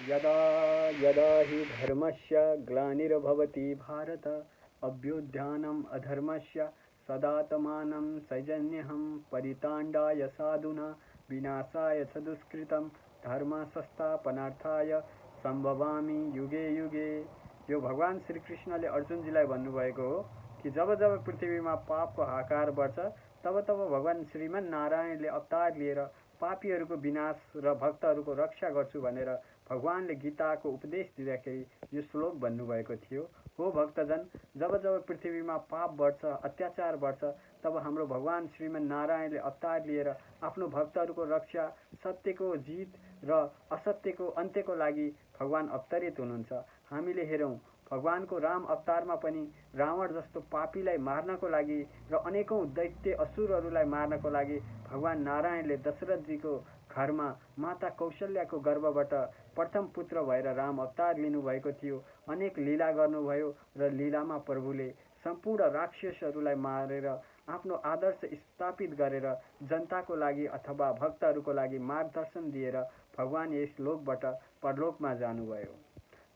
यदा यदा हि धर्मस्य ग्लानिर्भवति भारत अभ्युत्थानम् अधर्मस्य सदात्मानं सृजाम्यहं परित्राणाय साधूनां विनाशाय च दुष्कृतं धर्मसंस्थापनार्थाय सम्भवामि युगे युगे। यो भगवान श्री कृष्णले अर्जुनजीलाई भन्नुभएको हो कि जब जब पृथ्वीमा पापको हाकार बढ्छ तब तब भगवान श्रीमान नारायणले अवतार लिएर पापीहरूको विनाश र भक्तहरूको रक्षा गर्छु भनेर भगवानले गीताको उपदेश दिँदाखेरि यो श्लोक भन्नुभएको थियो। हो भक्तजन, जब जब पृथ्वीमा पाप बढ्छ, अत्याचार बढ्छ, तब हाम्रो भगवान श्रीमान नारायणले अवतार लिएर आफ्नो भक्तहरूको रक्षा, सत्यको जित र असत्यको अन्त्यको लागि भगवान अवतरित हुनुहुन्छ। हामीले हेरौँ, भगवानको राम अवतारमा पनि रावण जस्तो पापीलाई मार्नको लागि र अनेकौं दैत्य असुरहरूलाई मार्नको लागि भगवान नारायणले दशरथजीको घरमा माता कौशल्याको गर्भबाट प्रथम पुत्र भएर राम अवतार लिनुभएको थियो। अनेक लीला गर्नुभयो र लीलामा प्रभुले सम्पूर्ण राक्षसहरूलाई मारेर आफ्नो आदर्श स्थापित गरेर जनताको लागि अथवा भक्तहरूको लागि मार्गदर्शन दिएर भगवान यस लोकबाट परलोकमा जानुभयो।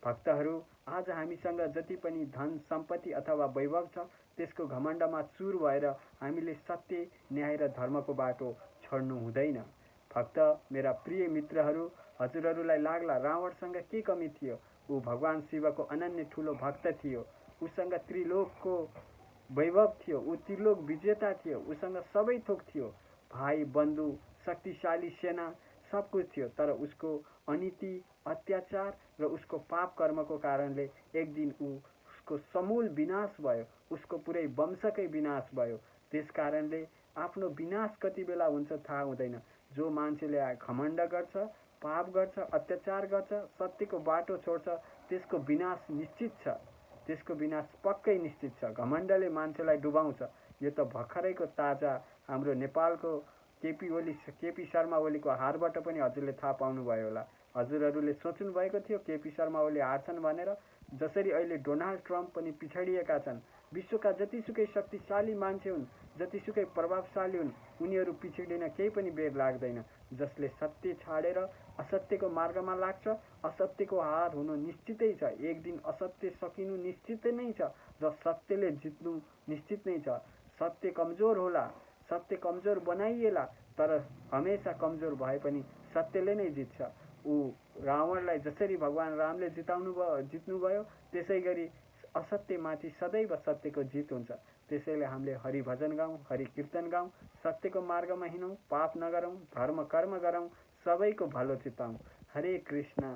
भक्तहरू, आज हामीसँग जति पनि धन सम्पत्ति अथवा वैभव छ त्यसको घमण्डमा चूर भएर हामीले सत्य, न्याय र धर्मको बाटो छोड्नु हुँदैन। भक्त मेरा प्रिय मित्रहरू, हजुरहरूलाई लाग्ला रावणसँग के कमी थियो? ऊ भगवान शिवको अनन्य ठुलो भक्त थियो। उसँग त्रिलोकको वैभव थियो, ऊ त्रिलोक विजेता थियो, उसँग सबै थोक थियो, भाइ बन्धु, शक्तिशाली सेना, सब कुछ थियो। तर उसको अनीति, अत्याचार र उसको पाप कर्मको कारणले एक दिन उसको समूल विनाश भयो, उसको पुरै वंशकै विनाश भयो। त्यस कारणले आफ्नो विनाश कति बेला हुन्छ थाहा हुँदैन। जो मान्छेले घमण्ड गर्छ, पाप गर्छ, अत्याचार गर्छ, सत्यको बाटो छोड्छ, त्यसको विनाश निश्चित छ, त्यसको विनाश पक्कै निश्चित छ। घमण्डले मान्छेलाई डुबाउँछ। यो त भर्खरैको ताजा हाम्रो नेपालको केपी शर्मा ओलीको हारबाट पनि हजुरले थाहा पाउनुभयो होला। हजुरहरूले सोच्नु भएको थियो केपी शर्मा ओली हार्छन् भनेर। जसरी अहिले डोनाल्ड ट्रम्प पनि पिछडिएका छन्, विश्वका जतिसुकै शक्तिशाली मान्छे हुन्, जतिसुकै प्रभावशाली हुन्, उनीहरू पिछडिन केही पनि बेर लाग्दैन। जसले सत्य छाडेर असत्यको मार्गमा लाग्छ, असत्यको हार हुनु निश्चितै छ। एक दिन असत्य सकिनु निश्चित नै छ र सत्यले जित्नु निश्चित नै छ। सत्य कमजोर होला, सत्य कमजोर बनाइएला, तर हमेशा कमजोर भए पनि सत्यले नै जित्छ। ऊ रावणलाई जसरी भगवान रामले जित्नुभयो, त्यसै गरी असत्यमाथि सदैव सत्यको जित हुन्छ। त्यसैले हामीले हरि भजन गाउँ, हरि कीर्तन गाउँ, सत्यको मार्गमा हिँडौँ, पाप नगरौँ, धर्म कर्म गरौँ, सबैको भलो चिताउँ। हरे कृष्ण।